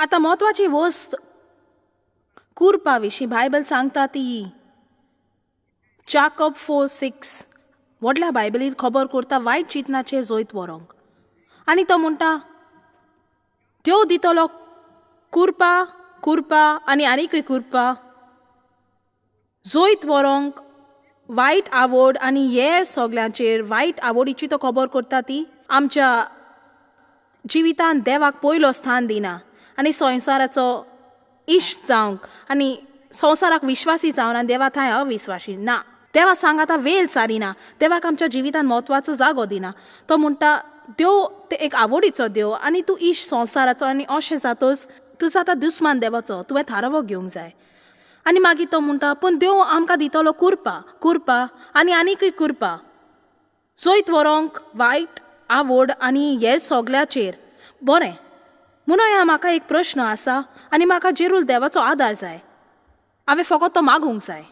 आतां म्हत्वाची वस्त कुरपा विशीं बायबल सांगता ती जाकब 4:6 व्हडल्या बायबलीर खबर करता वायट चिंतनाचेर जैत व्हरूंक. आनी तो म्हणटा देव दितलो कुरपा कुरपा आनी आनीकय कुरपा जैत व्हरूंक वायट आवड आनी हेर सगल्यांचेर. वायट आवडीची तो खबर करता ती आमच्या जिवितांत देवाक पयलो स्थान दिना आनी संवसाराचो इश्ट जावंक आनी संवसाराक विश्वासी जावन आनी देवा थंय अविश्वासी ना. देवा सांगाता वेल सारिना, देवाक आमच्या जिवितांत म्हत्वाचो जागो दिना. तो म्हणटा देव ते एक आवडीचो देव आनी तूं इश्ट संवसाराचो आनी अशें जातच तूं जाता दुस्मान देवाचो. तुवें थारावो घेवंक जाय. आनी मागीर तो म्हणटा पूण देव आमकां दितलो कुरपा कुरपा आनी आनीकय कुरपा जैत व्हरूंक वायट आवड आनी हेर सगल्याचेर. बरें म्हणून ह्या म्हाका एक प्रश्न आसा आनी म्हाका जेरूल देवाचो आदार जाय. हांवें फकत तो मागूंक जाय.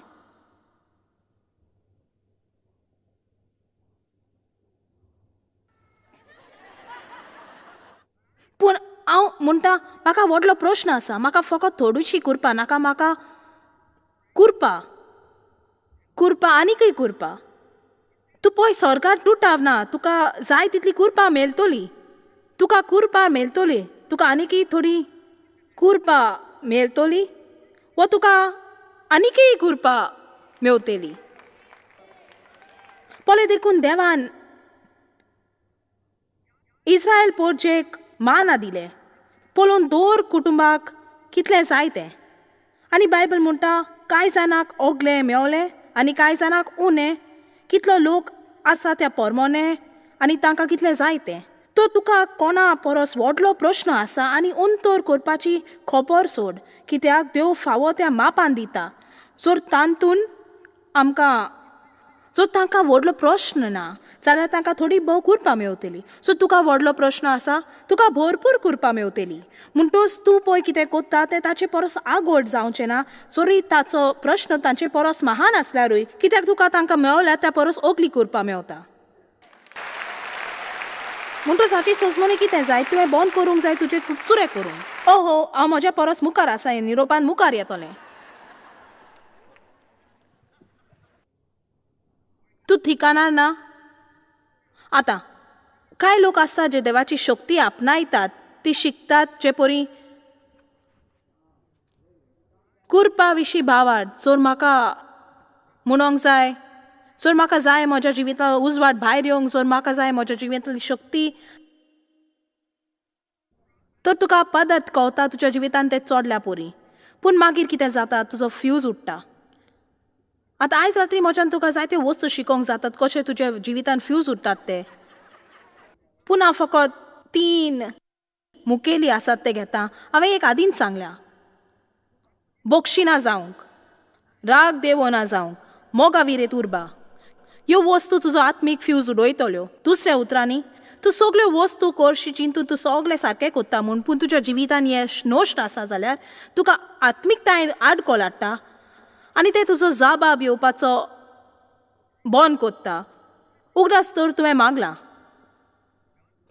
पूण हांव म्हणटा म्हाका व्हडलो प्रश्न आसा, म्हाका फकत थोडीशी कुरपा नाका, म्हाका कुरपा कुरपा आनीकय कुरपा. तूं पळय सरकार तुटाव ना, तुका जाय तितली कुरपा मेळटली, तुका कुरपा मेळटली, तुका आनीकय थोडी कुरपा मेळटली वा तुका आनीकय कुरपा मेवतली. पळय देखून देवान इस्रायल पोरजेक माना दिले पळोवन दर कुटुंबाक कितलें जाय तें. आनी बायबल म्हणटा कांय जाणांक ओगलें मेवलें आनी कांय जाणांक उणें. कितलो लोक आसा त्या पोरमोने आनी तांकां कितलें जाय तें. तर तुका कोणा परस व्हडलो प्रश्न आसा आनी अंतर करपाची खबर सोड, कित्याक देव फावो त्या मापान दिता. जर तातूंत आमकां जर तांकां व्हडलो प्रश्न ना जाल्यार तांकां थोडी भोव कुरपा मेवतली. सो तुका व्हडलो प्रश्न आसा, तुका भरपूर कुरपा मेवतली. म्हणटच तूं पळय कितें कोत्ता तें ताचे परस आगोड जावचें ना, जरी ताचो प्रश्न तांचे परस महान आसल्यारूय, कित्याक तुका तांकां मेवल्या त्या परस ओगली कुरपा मेवता. म्हणटच हाची सोजमणी कितें जाय, तुवें बंद करूंक जाय तुजें चुरचुरे करूंक. ओहो हांव म्हज्या परस मुखार आसा, हें निरोपान मुखार येतलें. तूं ठिकाणार ना. आतां कांय लोक आसता जे देवाची शक्ती आपणायतात, ती शिकतात जे परी कुरपा विशीं भावार्थ. जर म्हाका म्हणोंक जाय, जर म्हाका जाय म्हज्या जिवितांत उजवाड भायर येवंक, जर म्हाका जाय म्हज्या जिवितांतली शक्ती, तर तुका पदत कवता तुज्या जिवितांत तें चोडल्या पोरी. पूण मागीर कितें जाता, तुजो फ्यूज उडटा. आतां आयज रात्री म्हज्यान तुका जायत्यो वस्तू शिकोवंक जातात कशें तुज्या जिवितांत फ्यूज उडटात ते. पूण हांव फकत 3 मुखेली आसात ते घेता. हांवें एक आदींच सांगल्या, बक्षिना जावंक, राग देवना जावंक, मोगा विरेत उरबा. ह्यो वस्तू तुजो आत्मीक फ्यूज उडयतल्यो. दुसऱ्या उतरांनी तूं सगल्यो वस्तू करशी चिंतून तूं सगळें सारकें कोत्ता म्हूण, पूण तुज्या जिवितांत हें नश्ट आसा जाल्यार तुका आत्मिकतायेन आडको हाडटा आनी तें तुजो जाबाब येवपाचो बंद कोत्ता. उगडास तर तुवें मागलां,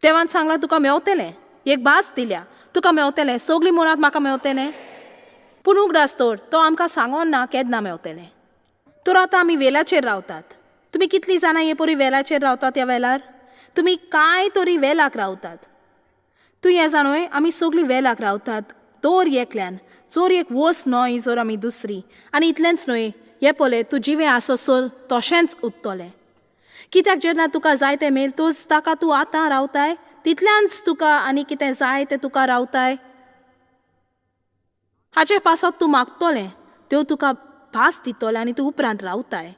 देवान सांगलां तुका मेवतलें, एक भास दिल्या तुका मेवतलें, सगळीं मुळांत म्हाका मेवतलें. पूण उगडास तर तो आमकां सांगोन ना केन्ना मेवतलें. तर आतां आमी वेलाचेर रावतात. तुमी कितलीं जाणां हे परी वेलाचेर रावतात? ह्या वेलार तुमी कांय तरी वेलाक रावतात. तूं हें जाणूय, आमी सगळीं वेलाक रावतात दर एकल्यान. जर एक वस्त न्हय जर आमी दुसरी. आनी इतलेंच न्हय, हें पळय तूं जिवें आससर तशेंच उरतलें. कित्याक जेन्ना तुका जाय तें मेळटच ताका तूं आतां रावताय तितल्यानच तुका आनी कितें जाय तें तुका रावताय. हाचे पासत तूं मागतलें, देव तुका भास दितलें आनी तूं उपरांत रावताय.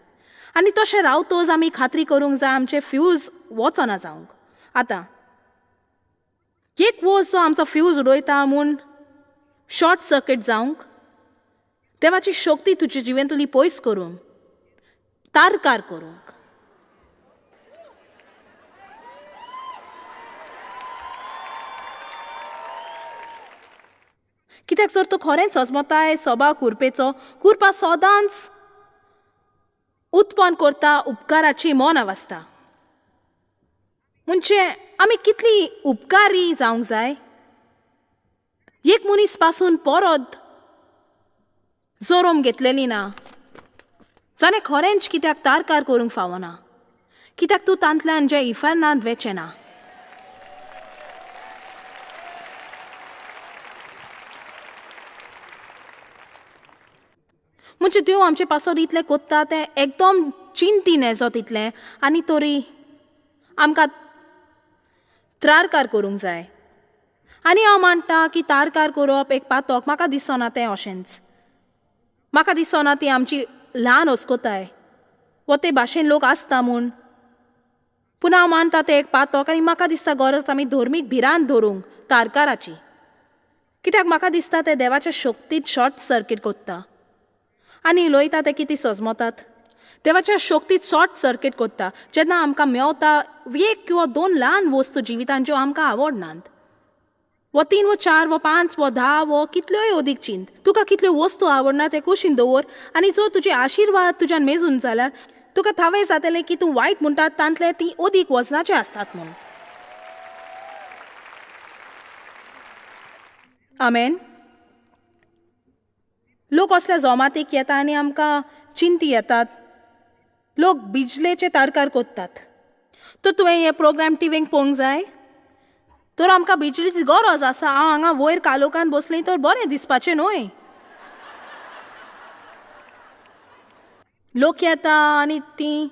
आनी तशें रावतच आमी खात्री करूंक जाय आमचें फ्यूज वचना जावंक. आतां एक वस्त जो आमचो फ्यूज उडयता म्हूण शॉर्ट सर्किट जावंक, देवाची शक्ती तुज्या जिवितांतली पयस करूंक, तारकार करूंक. कित्याक जर तूं खरेंच सजमताय सभाव कुरपेचो, कुरपा सदांच उत्पन्न करता उपकाराची मन अवस्था. म्हणजे आमी कितली उपकारी जावंक जाय. एक मनीस पासून परत जोरोम घेतलेली ना जाल्यार खरेंच कित्याक तारकार करूंक फावना, कित्याक तूं तांतल्यान जे इफर्नांत वेचें ना. म्हणजे देव आमचे पासत इतलें कोत्ता तें एकदम चिंती नेजो तितलें आनी तरी आमकां त्रारकार करूंक जाय. आनी हांव मानता की तारकार करप एक पातक, म्हाका दिसना तें अशेंच. म्हाका दिसना ती आमची ल्हान अस्कोताय वो ते भाशेन लोक आसता म्हूण, पूण हांव मानता तें एक पातक. आनी म्हाका दिसता गरज आमी धर्मीक भिरांत धरूंक तारकाराची, कित्याक म्हाका दिसता तें देवाच्या शक्तीत शॉर्ट सर्कीट कोत्ता. आनी उलयता ते कितें सजमतात देवाच्या शक्तीत शॉर्ट सर्कीट कोत्ता जेन्ना आमकां मेवता एक किंवा दोन ल्हान वस्तू जिवितान ज्यो आमकां आवडनात, वो 3 वो 4 वो 5 वो 10 वो कितल्योय अदीक चिंत. तुका कितल्यो वस्तू आवडना ते कुशीन दवर आनी जर तुजे आशिर्वाद तुज्यान मेजून जाल्यार तुका थावें जातलें की तूं वायट म्हणटात तांतले ती अदीक वजनाचे आसतात म्हूण. आमेन. लोक असल्या जोमातीक येता आनी आमकां चिंती येतात. लोक बिजलेचे तारकार कोत्तात. तर तुवें हे प्रोग्राम टिवींक पळोवंक जाय तर आमकां बिजलीची गरज आसा. हांव हांगा वयर कालोखान बसली तर बरें दिसपाचें न्हय. लोक येता आनी ती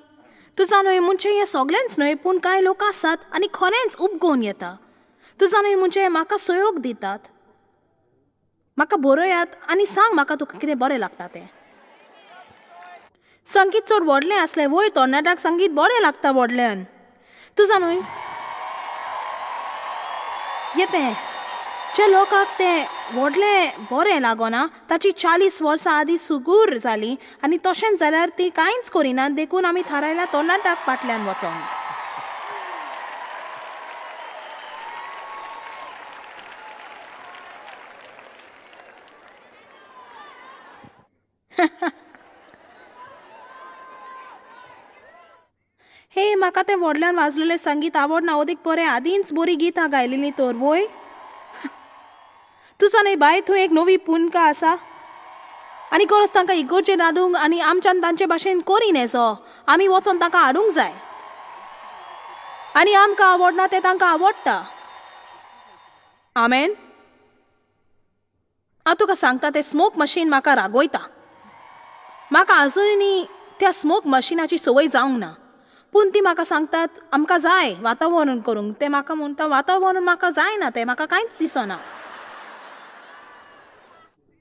तुजा न्हय म्हणजे हें सगळेंच न्हय, पूण कांय लोक आसात आनी खरेंच उपगोवन येता. तुजा न्हय म्हणजे म्हाका सहयोग दितात, म्हाका बरयात आनी सांग म्हाका तुका कितें बरें लागता तें. संगीत चड व्हडलें आसलें वय तरणाट्याक संगीत बरें लागता व्हडल्यान. तुजा न्हय येतें ज्या लोकांक तें व्हडलें बरें लागना ताची 40 वर्सां आदीं सुगूर जाली आनी तशेंच जाल्यार ती कांयच करिनात, देखून आमी थारायलां तरणाट्याक फाटल्यान वचोंक. हे म्हाका तें व्हडल्यान वाजलेलें संगीत आवडना, अदीक बरें आदींच बरीं गितां गायलेलीं तर वय. तुजो न्हय बाय थंय एक नवी पुनका आसा आनी गरज तांकां इगोर्जेन हाडूंक आनी आमच्यान तांचे भाशेन करी न्हेसो, आमी वचोन तांकां हाडूंक जाय. आनी आमकां आवडना तें तांकां आवडटा. आमेन. हांव तुका सांगता तें स्मोक मशीन म्हाका रागयता. म्हाका आजुनूय त्या स्मोक मशिनाची संवय जावंक ना, पूण ती म्हाका सांगतात आमकां जाय वातावरण करूंक. तें म्हाका म्हणटा वातावरण म्हाका जायना, तें म्हाका कांयच दिसना.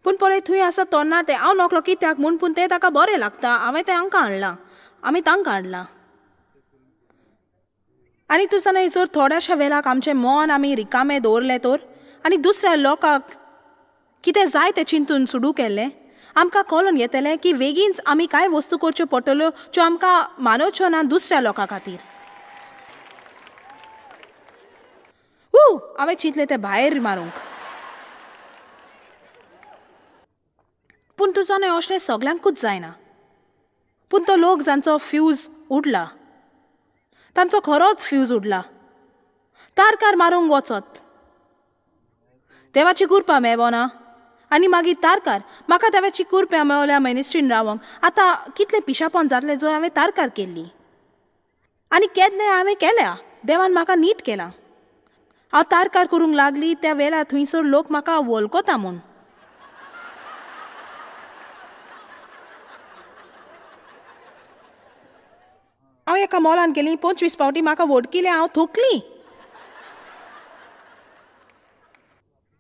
पूण पळय थंय आसा तरणाटे, हांव नकलो कित्याक म्हूण, पूण तें ताका बरें लागता. हांवें तें हांकां हाडलां, आमी तांकां हाडलां. आनी तुजा न्हय जर थोड्याशा वेळाक आमचें मन आमी रिकामें दवरलें तर आनी दुसऱ्या लोकांक कितें जाय तें चिंतून सुडू केल्लें आमकां कळून येतलें की वेगींच आमी कांय वस्तू करच्यो पडटल्यो ज्यो आमकां मानवच्यो ना दुसऱ्या लोकां खातीर. हांवें चिंतलें तें भायर मारूंक, पूण तुजो न्हय अशें सगल्यांकूच जायना. पूण तो लोक जांचो फ्यूज उडला, तांचो खरोच फ्यूज उडला, तारकार मारूंक वचत देवाची कृपा मेवना आनी मागीर तारकार. म्हाका देवाची कृपा मेवल्या मिनिस्ट्रीन रावंक आतां कितलें पिशापण जातलें जर हांवें तारकार केल्ली. आनी केन्नाय हांवें केल्या, देवान म्हाका नीट केला. हांव तारकार करूंक लागली त्या वेळार थंयसर लोक म्हाका वळखता म्हूण. हांव एका मॉलान गेली 25 फावटी म्हाका वडकिलें, हांव थकली.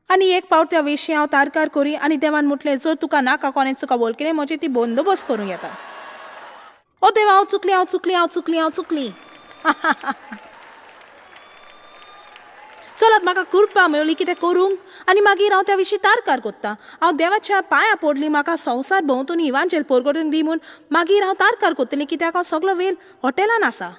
आनी एक पावट त्या विशीं हांव तारकार करी आनी देवान म्हटलें जर तुका नाका कोणें तुका वळखलें म्हजें ती बंदोबस्त करूंक येता. ओ देवा हांव चुकली, हांव चुकली, हांव चुकली, हांव चुकली. चलात म्हाका कृपा मेवली कितें करूंक आनी मागीर हांव त्या विशीं तारकार कोत्ता. हांव देवाच्या पांयां पडली, म्हाका संवसार भोंवतून इवांजेल परगटून दी म्हूण. मागीर हांव तारकार कोत्तली कित्याक हांव सगलो वेळ हॉटेलान आसा.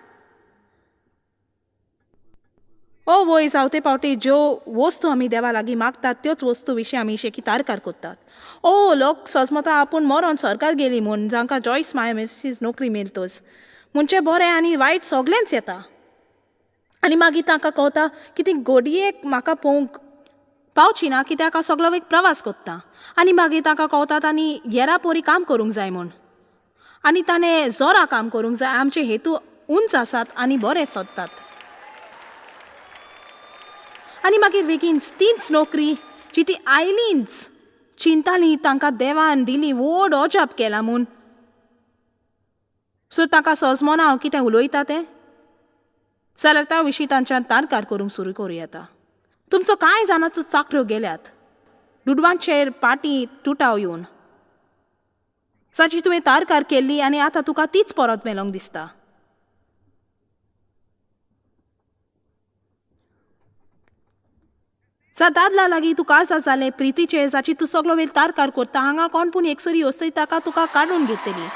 ओ वय जावते पावटी ज्यो वस्तू आमी देवा लागीं मागतात त्योच वस्तू विशीं आमी शेकी तारकार कोत्तात. ओ लोक सजमता आपूण मरोन सरकार गेली म्हूण, जांकां जॉयस माय मिसेस नोकरी मेलतोच म्हणजे बरें आनी वायट सगळेंच येता. आनी मागीर तांकां कळटा की ती घडयेक म्हाका पळोवंक पावची ना कित्याक हांव सगलो एक प्रवास कोत्ता आनी मागीर तांकां कवतात आनी येरा पोरी काम करूंक जाय म्हूण आनी ताणें जोरा काम करूंक जाय. आमचे हेतू उंच आसात आनी बरे सोदतात. आनी मागीर बेगीन तीच नोकरी जी ती आयलींच चिंताली तांकां देवान दिली व्हड अजाप केला म्हूण. सो तांकां सजमोना हांव कितें उलयता तें जाल्यार त्या विशीं तांच्यान तारकार करूंक सुरू करूं येता. तुमचो कांय जाणांचो चाकऱ्यो गेल्यात दुडवांचेर पाटी तुटाव येवन जाची तुवें तारकार केल्ली आनी आतां तुका तीच परत मेलोंक दिसता. जा दादला लागीं तूं काळजा जालें प्रितीचें जाची तूं सगलो वेळ तारकार करता हांगा कोण पूण एकसरी वस्तू ताका तुका काडून घेतली.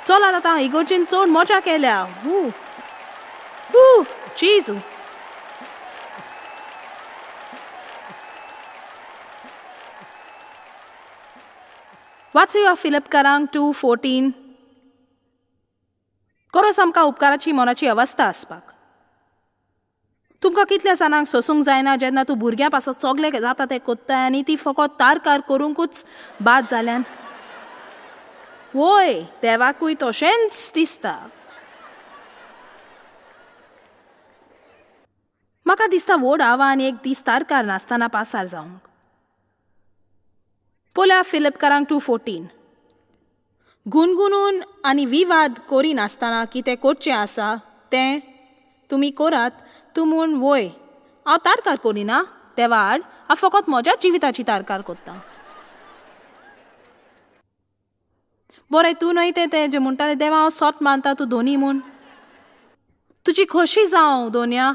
चलात आतां इगोर्जेन चड मजा केल्या. हू हू चीज. वाचया फिलिपकारांक 2:14. गरज आमकां उपकाराची मनाची अवस्था आसपाक. तुमकां कितल्या जाणांक सोसूंक जायना जेन्ना तूं भुरग्यां पासत सगलें जाता तें कोत्ताय आनी ती फकत तारकार करूंकूच बाद जाल्यान. वय देवाकूय तशेंच दिसता. म्हाका दिसता व्हड आव्हान एक दीस तारकार नासतना पासार जावंक. पळया फिलिपकारांक 2:14. गुणगुणून आनी विवाद करिनासतना कितें करचें आसा तें तुमी करात. तूं म्हूण वय हांव तारकार करिना देवा आड, हांव फकत म्हज्या जिविताची तारकार करता. बरें तूं न्हय तें तें जें म्हणटालें देवा हांव सोत मानता तूं धोनी म्हूण. तुजी खोशी जावं दोनया,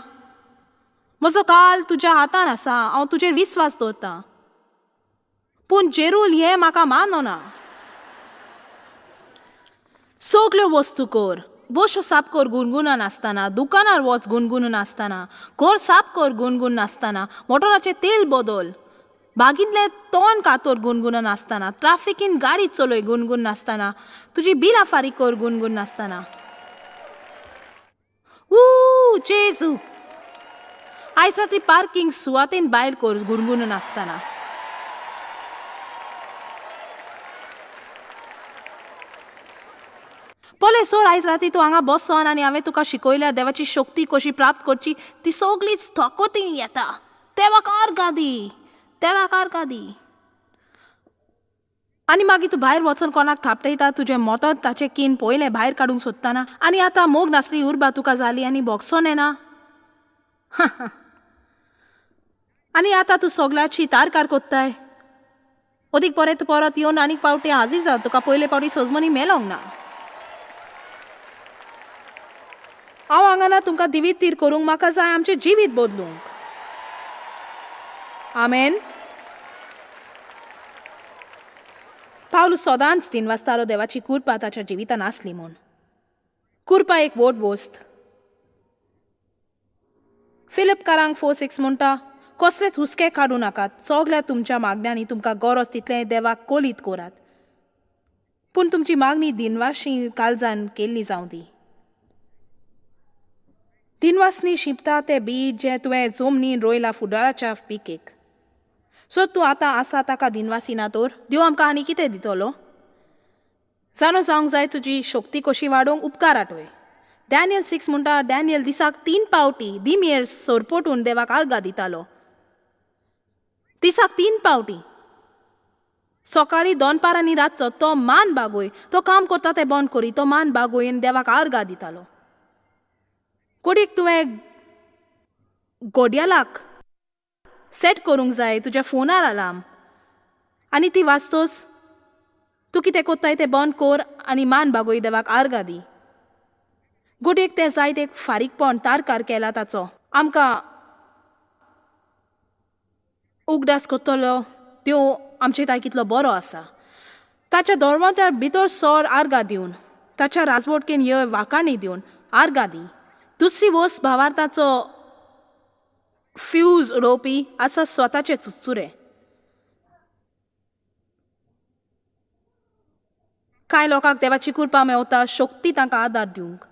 म्हजो काल तुज्या हातान आसा, हांव तुजेर विस्वास दवरतां. पूण जेरूल हें म्हाका मानना. सगल्यो वस्तू कर, बश्यो साफ कर गुणगुणून नासतना, दुकानार वच गुणगुणून नासतना, घर साफ कर गुणगुण नासतना, मोटराचें तेल बदल, बागींतलें तण कातर गुणगुणून नासतना, ट्राफिकीन गाडी चलय गुणगुण नासतना, तुजी बिलां फारीक कर गुणगुण नासतना. ऊ जेजू आयज राती पार्किंग सुवातेन भायर कर गुणगुणून नासतना. पळय सोर आयज राती तूं हांगा बसोन आनी हांवें तुका शिकयल्यार देवाची शक्ती कशी प्राप्त करची ती सगळीच थकोती येता. देवाक अर्गां दी, देवाक अर्गां दी. आनी मागीर तूं भायर वचून कोणाक थापटयता तुजें मोतोत ताचें कीन पयलें भायर काडूंक सोदतना आनी आतां मोग नासली उर्बा तुका जाली आनी बोगसोन येना. आनी आतां तूं सगल्याची तारकार कोत्ताय. अदीक बरें तूं परत येवन आनीक पावटी हाजीर जा, तुका पयले पावटी सजमनी मेलोंक ना. हांव हांगा ना तुमकां दिवीत तीर करूंक, म्हाका जाय आमचें जिवीत बदलूंक. आमेन. पावलू सदांच 3 वाजतालो देवाची कुरपा ताच्या जिवितान आसली म्हूण. कुरपा एक व्हड वस्त. फिलिपकारांक 4:6 म्हणटा कसलेच हुस्के काडूं नाकात, सगल्या तुमच्या मागण्यांनी तुमकां गरज तितलें देवाक कोलीत करात, पूण तुमची मागणी दिनवाशी काळजान केल्ली जावं दी. दिनवासनी शिंपता तें बीज जें तुवें जमनीन रोयलां फुडाराच्या पिकेक. सो तूं आतां आसा ताका दिनवासी ना तर देव आमकां आनी कितें दितलो? जाणो जावंक जाय तुजी शक्ती कशी वाडोवंक उपकार आठवय. डॅनियल 6 म्हणटा डॅनियल दिसाक 3 पावटी दिमेर सरपटून देवाक आर्गां दितालो. दिसाक 3 पावटी, सकाळीं दनपार आनी रातचो. तो मान बागोय, तो काम करता तें बंद करी, तो मान बागोय आनी देवाक आर्गां दितालो. कोडीक तुवें गोडयालाक सेट करूंक जाय तुज्या फोनार अलार्म आनी ती वाचतोच तूं कितें कोत्ताय तें बंद कर आनी मान बागोय देवाक आर्गां दी. गोडयेक तें जायत एक फारीकपण तारकार केला ताचो आमकां उगडास करतलो त्यो आमचे ताय कितलो बरो आसा. ताच्या धर्मांत भितर सोर आर्गां दिवन, ताच्या राजवटकेन यो वाकाणी दिवन आर्गां दी. दुसरी वस्त भावार्थाचो फ्यूज उडोवपी आसा स्वताचे चुचुरे. कांय लोकांक देवाची कृपा मेवता शक्ती तांकां आदार दिवंक.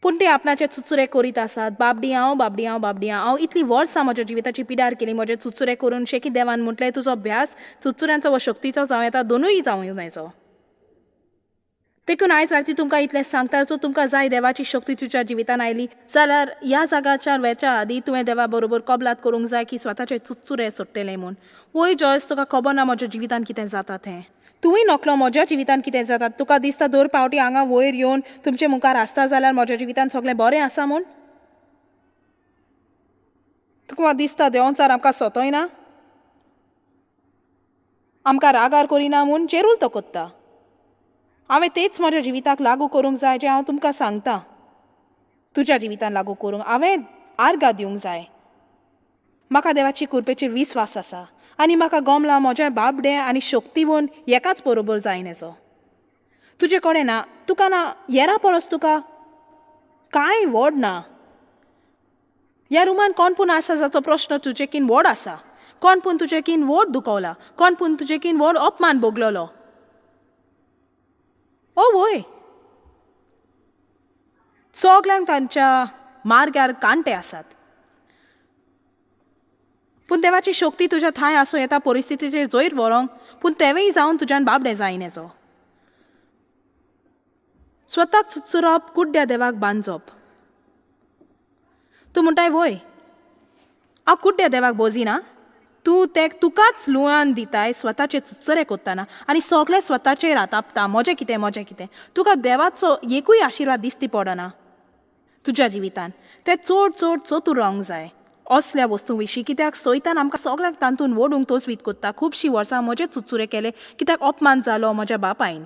पूण ते आपणाचे चुचुरे करीत आसात. बाबडी हांव, बाबडी हांव, बाबडी हांव. इतली वर्सां म्हज्या जिविताची पिडार केली म्हजे चुचुरे करून. शेकी देवान म्हटलें तुजो अभ्यास चुचुऱ्यांचो वा शक्तीचो जावं येता, दोनूय जावं येचो. देखून आयज राती तुमकां इतलें सांगता, जो तुमकां जाय देवाची शक्ती तुज्या जिवितान आयली जाल्यार ह्या जाग्याच्यान वेच्या आदी तुवें देवा बरोबर कबलात करूंक जाय की स्वताचे चुचुरे सोडटलें म्हूण. वय जॉयस, तुका खबर ना म्हज्या जिवितान कितें जाता तें. तुवूय नकलो म्हज्या जिवितान कितें जाता. तुका दिसता दर पावटी हांगा वयर येवन तुमचे मुखार आसता जाल्यार म्हज्या जिवितान सगळें बरें आसा म्हूण? तुका दिसता देवचार आमकां सोतोयना, आमकां रागार करिना म्हूण? जेरूल तो कोत्ता. हांवें तेच म्हज्या जिविताक लागू करूंक जाय जें हांव तुमकां सांगता. तुज्या जिवितान लागू करूंक हांवें आर्गां दिवंक जाय. म्हाका देवाची कृपेचेर विस्वास आसा आनी म्हाका गमला म्हजें बाबडें आनी शक्तीवन एकाच बरोबर जायनेचो. तुजे कडेन ना, तुका ना, येरा परस तुका कांय व्हड ना. ह्या रुमान कोण पूण आसा जाचो प्रश्न तुजेकीन व्हड आसा, कोण पूण तुजेकीन व्हड दुखवला, कोण पूण तुजेकीन व्हड अपमान भोगलेलो. ओ वय, सगल्यांक तांच्या मार्गार कांटे आसात. पूण देवाची शक्ती तुज्या थांय आसूं येता परिस्थितीचेर जैर व्हरोंक, पूण तेवूय जावन तुज्यान बाबडें जायनेचो. स्वताक चुचुरप, कुड्ड्या देवाक बांदप. तूं म्हणटाय वय हांव कुड्ड्या देवाक बोजिना. तूं ते तुकाच लुआन दिताय स्वताचे चुचुरे कोत्ताना आनी सगळे स्वताचेर आतापता. म्हजें कितें, म्हजें कितें. तुका देवाचो एकूय आशिर्वाद दिसती पडना तुज्या जिवितान. ते चड चड चतूर रावंक जाय असल्या वस्तूं विशीं, कित्याक सैतान आमकां सगळ्यांक तातूंत ओडूंक तोचवीत कोत्ता. खुबशीं वर्सां म्हजे चुचुरे केले कित्याक अपमान जालो म्हज्या बापायन.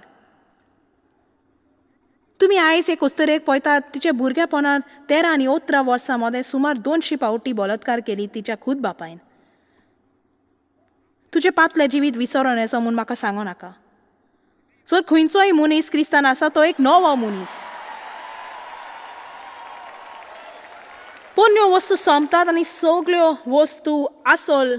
तुमी आयज एक अस्तुरेक पळयतात, तिच्या भुरगेपणान 13 आनी 18 वर्सां मदें सुमार 200 फावटी बलात्कार केली तिच्या खूद बापायन. तुजें पातलें जिवीत विसरोन येचो म्हूण म्हाका सांगो नाका. जर खंयचोय मनीस क्रिस्तान आसा तो एक नवो मनीस. पोन्न्यो वस्तू सोंपतात आनी सगल्यो वस्तू आसल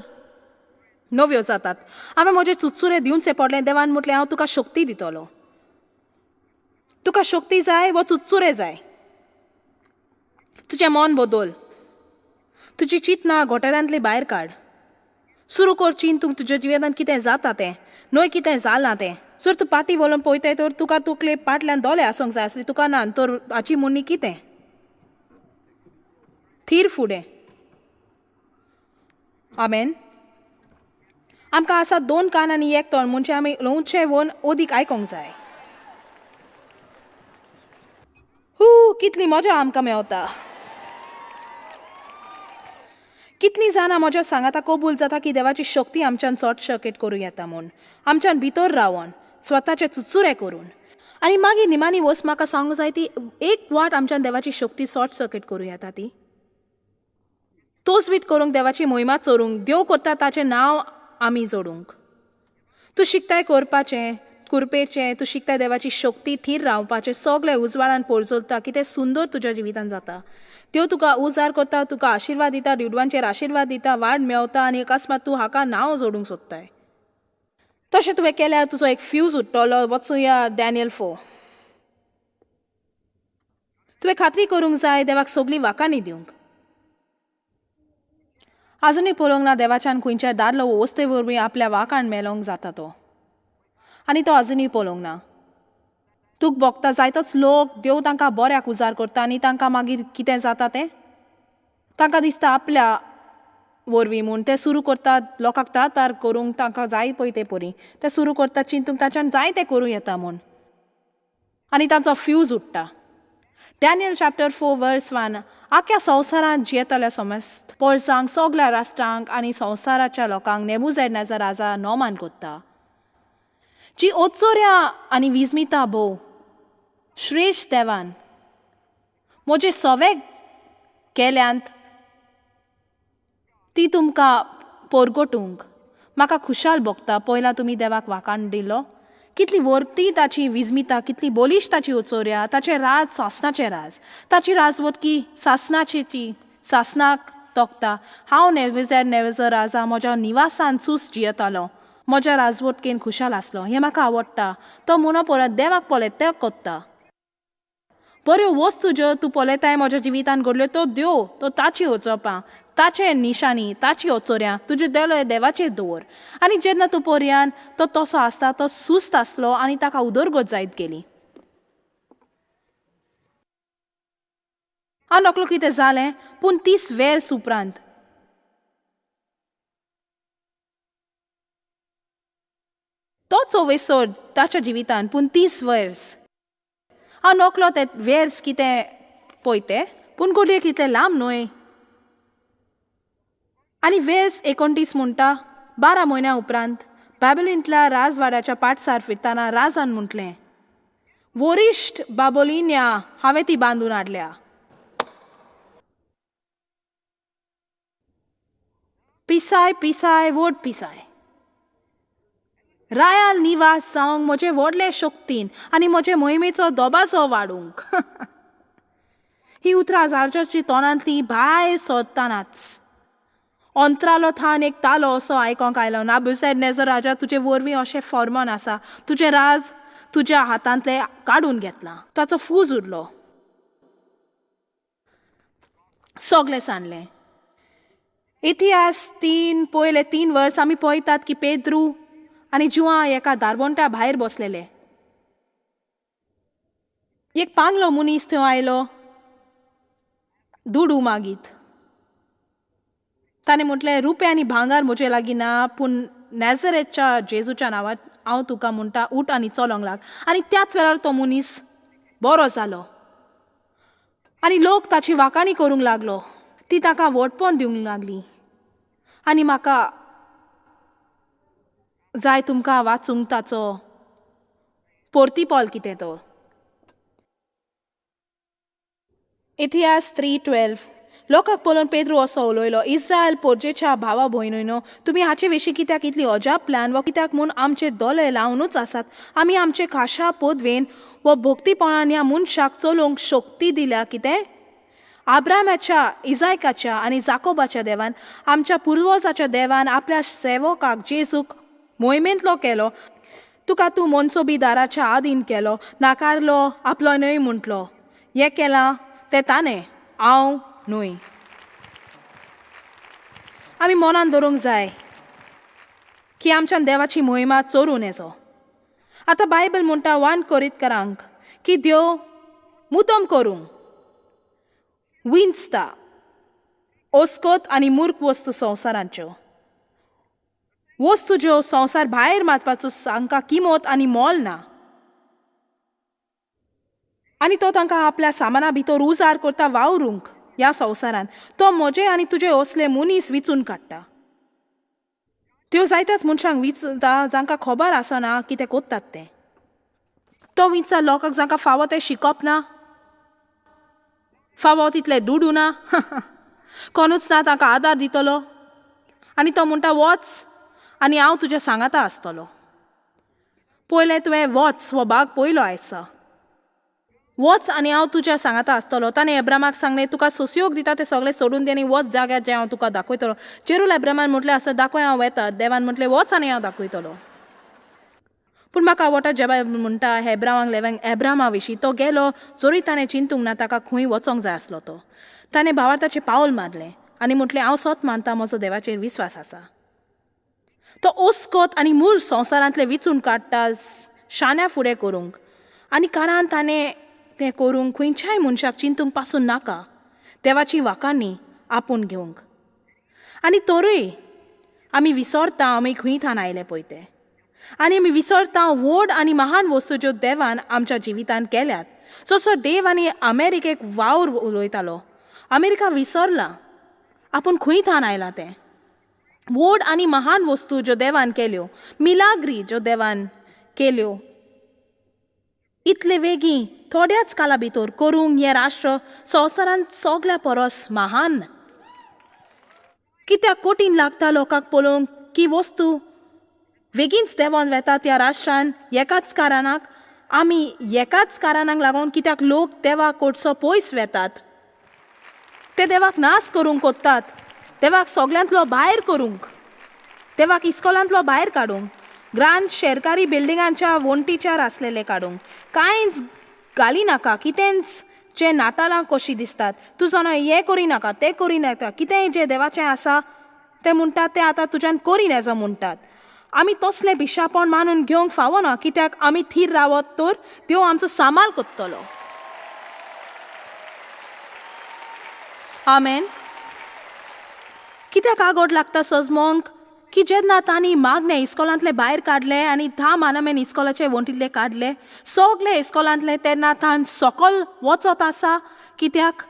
नव्यो जातात. हांवें म्हजे चुचुरे दिवचे पडलें. देवान म्हटलें हांव तुका शक्ती दितलो. तुका शक्ती जाय वा चुचुरे जाय? तुजें मन बदल, तुजी चिंतना गटारांतली भायर काड. सुरू कर चिंतूंक तुज्या जिवितांत कितें जाता तें, न्हय कितें जालां तें. जर तूं पाटी वळून पळयताय तर तुका तकले पाटल्यान दोळे आसूंक जाय आसली, तुका ना तर हाची म्हणणी कितें? थीर फुडें. आमेन. आमकां आसा 2 कान आनी 1 तोंड, म्हणजे आमी उलोवचें वोन अदीक आयकोंक जाय. हू, कितली मजा आमकां मेवता. कितलीं जाणां म्हज्या सांगाता कबूल जाता की देवाची शक्ती आमच्यान शॉर्ट सर्कीट करूं येता म्हूण, आमच्यान भितर रावन स्वताचे चुचुरे करून. आनी मागीर निमाणी वस्त म्हाका सांगूंक जाय ती एक वाट आमच्यान देवाची शक्ती शॉर्ट सर्कीट करूं येता ती तोचवीट करूंक, देवाची मोहिमा चोरूंक, देव करता ताचें नांव आमी जोडूंक. तूं शिकताय करपाचें, कुरपेचें, तूं शिकताय देवाची शक्ती थीर रावपाचें, सगळें उजवाडान पोरजोलता. कितें सुंदर तुज्या जिवितान जाता. देव तुका उजार करता, तुका आशिर्वाद दिता, दुडवांचेर आशिर्वाद दिता, वाड मेवता आनी अकस्मात तूं हाका नांव जोडूंक सोदताय. तशें तुवें केल्यार तुजो एक फ्यूज उडटलो. वचुया डॅनियल 4. तुवें खात्री करूंक जाय देवाक सगळी वाखाणी दिवंक. आजुनूय पळोवंक ना देवाच्यान खंयच्या दादलो वस्ते वरवीं आपल्या वाखाण मेलोवंक जाता तो, आनी तो आजुनूय पळोवंक ना. तुका भोगता जायतोच लोक देव तांकां बऱ्याक उजार करता आनी तांकां मागीर कितें जाता तें तांकां दिसता आपल्या वरवीं म्हूण. ते सुरू करतात लोकांक त्रातार करूंक, तांकां जाय पळय ते परी ते सुरू करतात चिंतूंक ताच्यान जाय तें करूं येता म्हूण, आनी तांचो फ्यूज उडटा. डॅनियल चॅप्टर 4 वर्स 1. आख्या संवसारांत जियेतल्या समस्त पोरसांक, सगल्या राष्ट्रांक आनी संवसाराच्या लोकांक नेबुकदनेझर राजा नोमान कोत्ता, जी ओचोऱ्या आनी विस्मिता भोव श्रेश्ठ देवान म्हजे सवे केल्यांत ती तुमकां पोरगोटूंक म्हाका खुशाल भोगता. पयला तुमी देवाक वाखाण दिलो. कितली वर्ती ताची विस्मिता, कितली बोलिश ताची ओचोऱ्या. ताचें राज सासनाचें राज, ताची राजवटकी सासनाची सासनाक तोखता. हांव नेबुकदनेझर राजा म्हज्या निवासान सूस जियेतालो, म्हज्या राजवटकेन खुशाल आसलो. हें म्हाका आवडटा. तो म्हणो परत देवाक पळयत तें कोत्ता. बऱ्यो वस्तू ज्यो तूं पळयताय म्हज्या जिवितान घडल्यो तो देव, तो ताची वचोपां, ताचे निशाणी, ताची ओचोऱ्यां तुजे देलो देवाचेर दवर. आनी जेन्ना तूं पर्यान तो तसो आसता, तो सुस्त आसलो आनी ताका उदरगत जायत गेली. हांव नकलो कितें जालें, पूण 30 वर्स उपरांत तो चोवेसर ताच्या जिवितान, पूण 30 वर्स हांव नकलो ते वर्स कितें पळयते, पूण घडये कितलें लांब न्हय. आनी वर्स 29 म्हणटा 12 म्हयन्या उपरांत बाबलींतल्या राजवाड्याच्या पाटसार फिरतना राजान म्हटलें, वरिश्ठ बाबोलिन्या हांवें ती बांदून हाडल्या. पिसाय पिसाय व्हड पिसाय, रायाल निवास जावंक म्हजे व्हडले शक्तीन आनी म्हजे मोहिमेचो दबाजो वाडूंक. ही उतरां राजाच्या तोंडांतली भायर सोदतानाच अंतरालो थान एक तालो असो आयकोंक आयलो, नाबुकदनेझर राजा, तुजे वरवीं अशें फॉर्मान आसा, तुजें राज तुज्या हातांतलें काडून घेतलां. ताचो फूज उरलो, सगलें सांडलें. इतिहास 3 पयले 3 वर्स आमी पळयतात की पेद्रू आनी जुआ एका दारवंट्या भायर बसलेले. एक पांगलो मनीस थंय आयलो दुडू मागीत. ताणें म्हटलें, रुपया आनी भांगर म्हजे लागीं ना, पूण नॅझरेथच्या जेजूच्या नांवान हांव तुका म्हणटा, उठ आनी चलोंक लाग. आनी त्याच वेळार तो मनीस बरो जालो आनी लोक ताची वाखाणी करूंक लागलो. ती ताका व्हडपण दिवंक लागली. आनी म्हाका जाय तुमकां वाचूंक ताचो पोर्तिपोल कितें तो. इतिहास 3:12. लोकांक पळोवन पेद्रू असो उलयलो, इस्रायल पोरजेच्या भावा भयणीनो, तुमी हाचे विशीं कित्याक इतली अजापल्यान वा कित्याक म्हूण आमचेर दोळे लावनूच आसात? आमी आमचे खाशा पदवेन वा भक्तीपणान ह्या मनशाक चलोवंक शक्ती दिल्या कितें? आब्रामाच्या, इजायकाच्या आनी जाकोबाच्या देवान, आमच्या पुर्वजाच्या देवान आपल्या सेवकाक जेजूक मोहिमेंतलो केलो. तुका तूं मनसोबी दाराच्या आदीन केलो, नाकारलो, आपलो न्हय म्हटलो, हें केलां तें ताणें, हांव न्हय. आमी मनान दवरूंक जाय की आमच्यान देवाची मोहिमा चोरून येचो. आतां बायबल म्हणटा 1 कोरिंथकारांक की देव मुद्दम करूंक विंचता ओस्कोत आनी मूर्ख वस्तू संवसारांच्यो वस्तू ज्यो संवसार भायर मारपाचो तांकां किमत आनी मोल ना, आनी तो तांकां आपल्या सामाना भितर उजार करता वावरूंक ह्या संवसारांत. तो म्हजे आनी तुजे असले मनीस विचून काडटा. त्यो जायत्याच मनशांक विचता जांकां खबर आसना कितें करतात तें. तो विंचता लोकांक जांकां फावो तें शिकप ना, फावो तितलें दुडू ना, कोणूच ना तांकां आदार दितलो. आनी तो म्हणटा, वच आनी हांव तुज्या सांगाता आसतलो. पयलें तुवें वच हो भाग पयलो आयसा, वच आनी हांव तुज्या सांगाता आसतलो. ताणें एब्रामाक सांगलें, तुका सोसयोग दिता तें सगळें सोडून दी आनी वच जाग्यार जें हांव तुका दाखयतलो. जेरूल एब्रामान म्हटलें, आसा दाखय, हांव वेता. देवान म्हटलें, वच आनी हांव दाखयतलो. पूण म्हाका आवडटा जेबा म्हणटा एब्रामाक लेवंग एब्रामा विशीं, तो गेलो जरी ताणें चिंतूंक ना ताका खंय वचोंक जाय आसलो तो. ताणें भावार्थाचें पावल मारलें आनी म्हटलें, हांव सत मानता, म्हजो देवाचेर विस्वास आसा. तो ओस्कोत आनी मूळ संवसारांतले विचून काडटा शाण्या फुडें करूंक, आनी कारण ताणें तें करूंक खंयच्याय मनशाक चिंतूंक पासून नाका, देवाची वाखाणी आपूण घेवंक. आनी तरूय आमी विसरता आमी खंय थान आयले पळय तें, आनी आमी विसरता व्हड आनी महान वस्तू ज्यो देवान आमच्या जिवितान केल्यात. जसो देव आनी अमेरिकेक वावर उलयतालो, अमेरिका विसरला आपूण खंय थान आयला तें. व्हड आनी महान वस्तू ज्यो देवान केल्यो, मिलाग्री ज्यो देवान केल्यो, इतले वेगीं थोड्याच काळा भितर करूंक हें राष्ट्र संवसारांत सगल्या परस महान. कित्याक कठीण लागता लोकांक पळोवंक की वस्तू वेगींच देंवोन वेतात ह्या राष्ट्रान? एकाच कारणाक, आमी एकाच कारणाक लागून कित्याक लोक देवाक कोटसो पयस वेतात. ते देवाक नाश करूंक कोत्तात, देवाक सगल्यांतलो भायर करूंक, देवाक इस्कोलांतलो भायर काडूंक, ग्रांड शेरकारी बिल्डिंगांच्या वण्टीच्यार आसलेले काडूंक, कांयच घाली नाका, कितेंच जे नातालां कशीं दिसतात. तूं जाणा हें करी नाका तें करी नाका, कितेंय जें देवाचें आसा तें म्हणटात तें आतां तुज्यान करी नजो म्हणटात. आमी तसलें भिशापण मानून घेवंक फावना, कित्याक आमी थीर रावत तर देव आमचो सांबाळ करतलो. आमेन. कित्याक आगोड लागता सजमोंक की जेन्ना तांणी मागणें इस्कोलांतलें भायर काडलें आनी 10 मानामेन इस्कोलाचे वण्टींतले काडले सगळे इस्कोलांतले, तेन्ना तान सकल वचत आसा. कित्याक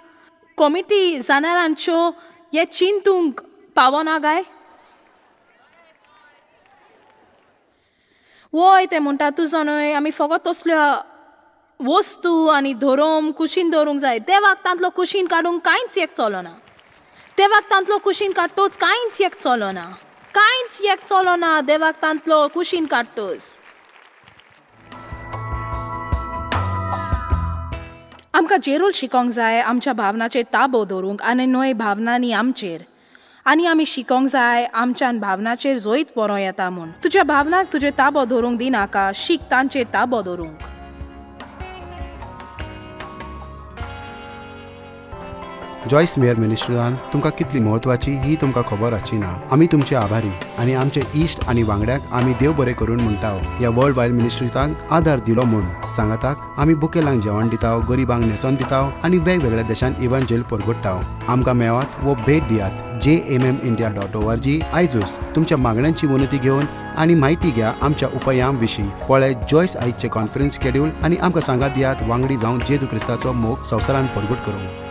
कॉमिटी जाणारांच्यो हें चिंतूंक पावना काय? वय ते म्हणटा तुजो न्हय आमी फकत तसल्यो वस्तू आनी धोरोम कुशीन दवरूंक जाय. देवाक तांतलो कुशीन काडूंक कांयच एक चलना. देवाक तांतलो कुशीन काडटोच कांयच एक चलना, कांयच एक चलना. देवाक तांतलो कुशीन काडटोच. आमकां जेरूल शिकोंक जाय आमच्या भावनाचेर ताबो दवरूंक आनी न्हय भावनांनी आमचेर. आनी आमी शिकोंक जाय आमच्यान भावनाचेर जोयत बरो येता म्हूण. तुज्या भावनाक तुजे ताबो दवरूंक दिनाका, शीक तांचेर ताबो दवरूंक. जॉयस मेयर मिनिस्ट्रीन तुमकां कितली म्हत्वाची ही तुमकां खबर आसची ना. आमी तुमचे आभारी आनी आमचे इश्ट आनी वांगड्यांक आमी देव बरें करून म्हणटा ह्या वर्ल्ड वायड मिनिस्ट्रींक आदार दिलो म्हूण. सांगाताक आमी बुकेलांक जेवण दिता, गरिबांक न्हेसोन दिता आनी वेगवेगळ्या देशांत इव्हांजेल परगट्टा. आमकां मेळात वो भेट दियात jmmindia.org. आयजूच तुमच्या मागण्यांची विनंती घेवन आनी म्हायती घ्या आमच्या उपायां विशीं. पळय जॉयस आयजचे कॉन्फरन्स शेड्यूल आनी आमकां सांगात दियात वांगडी जावन जेजू क्रिस्ताचो मोग संवसारान परगट करूंक.